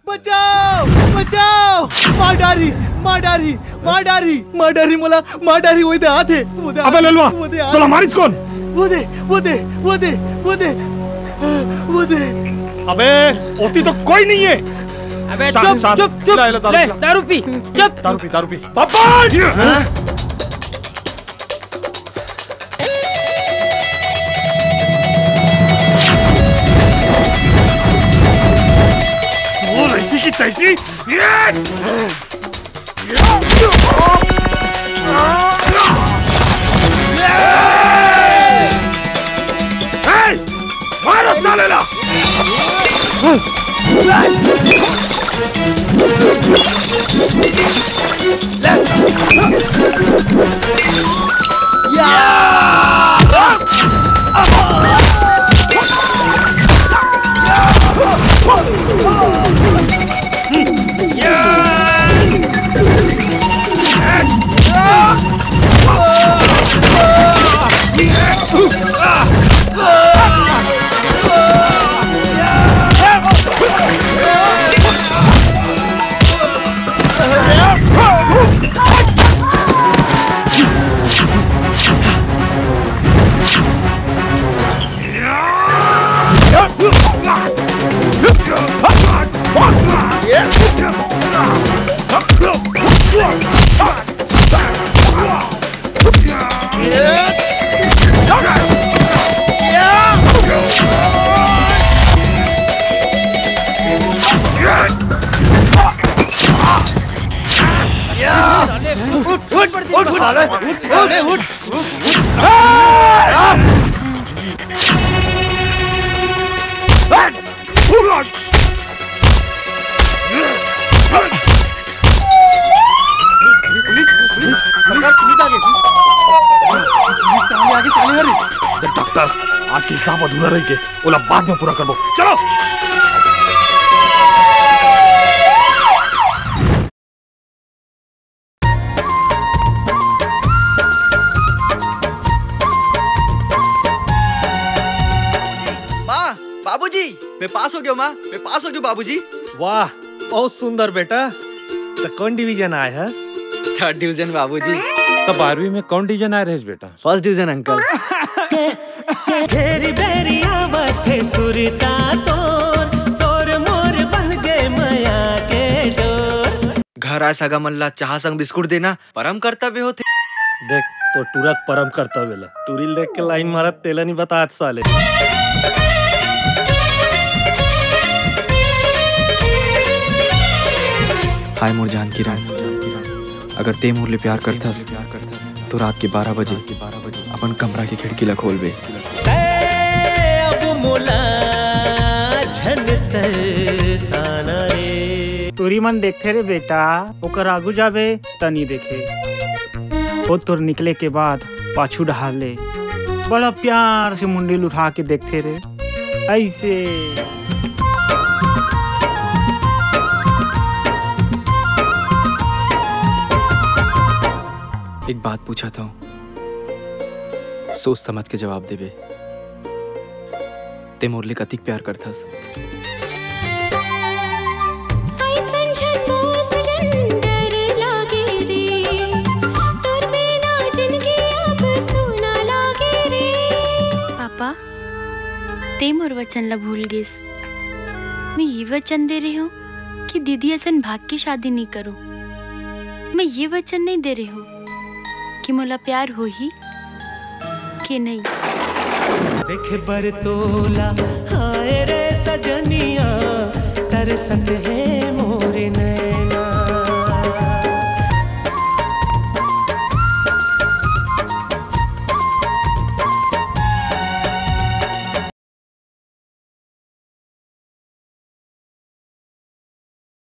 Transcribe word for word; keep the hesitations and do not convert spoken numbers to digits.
बचाओ, बचाओ। मार डारी, मार डारी, मार डारी, मार डारी मोला, मार डारी। वो दे आत हे, वो दे आत अबे हे, ललवा, वो दे आत तोला हे। मारिस कोन? वो दे, वो दे, वो दे, वो दे, वो दे। अबे, ओती तो कोई नहीं है। अबे शांत, चुप, शांत। चुप, चुप। ला, ला, दारू ले, पिला। दारू पी, चुप। दारू पी, दारू पी। पापा! हाँ? तोर ऐसी की तैसी। ए, मारो साले ला। उठ, उठ, उठ, उठ, साले, उठ, साले, उठ। पुलिस, पुलिस, सरकार, पुलिस आ गई। पुलिस कहाँ आ गई, साले हरी? देख डॉक्टर, आज के हिसाब अधूरा रह गए, ओला बाद में पूरा करबो। चलो। माँ, बाबूजी, मैं पास हो गयो, माँ, मैं पास हो गयो, बाबूजी। वाह, बहुत सुंदर बेटा। तो कौन डिवीजन आए हस? थर्ड डिवीजन, बाबूजी। तो बारहवीं में कौन डिवीजन आए रहेस बेटा? First division, uncle. घेरी बेरी आवत हे सुरता तोर, तोर मोर बन गे मया के डोर। घर आए सगा मन ला चाह संग बिस्कुट देना परम कर्तव्य होथे। देख, तो टूरा के परम कर्तव्य ला। टूरी ल देख के लाइन मारत तेला नहीं बतात साले। हाय मोर जानकी राम, अगर ते मोर ले प्यार करथस, तो रात के बारह बजे अपन कमरा के खिड़की ला खोलबे। तै अब मोला झन तरसाना रे। टूरी मन देखथे रे बेटा, ओकर आगू जाबे त नी देखे। ओ तोर निकले के बाद पाछू डहार ले बड़ा प्यार से मुंडी ल उठा के देखथे रे, ऐसे। एक बात पूछत हंव, सोच समझ के जवाब देबे। ते मोर ले कतिक प्यार करथस? अइसन झन बोल सजन डर लागे रे, तोर बिना जिनगी अब सूना लागे रे। पापा, ते मोर वचन ला भूल गेस। मैं ये वचन दे रहे हूँ कि दीदी असन भाग के शादी नहीं करो। मैं ये वचन नहीं दे रहे हूँ कि मोला प्यार होही के नहीं। देखे बर तोला हाय रे सजनिया, तरसत हे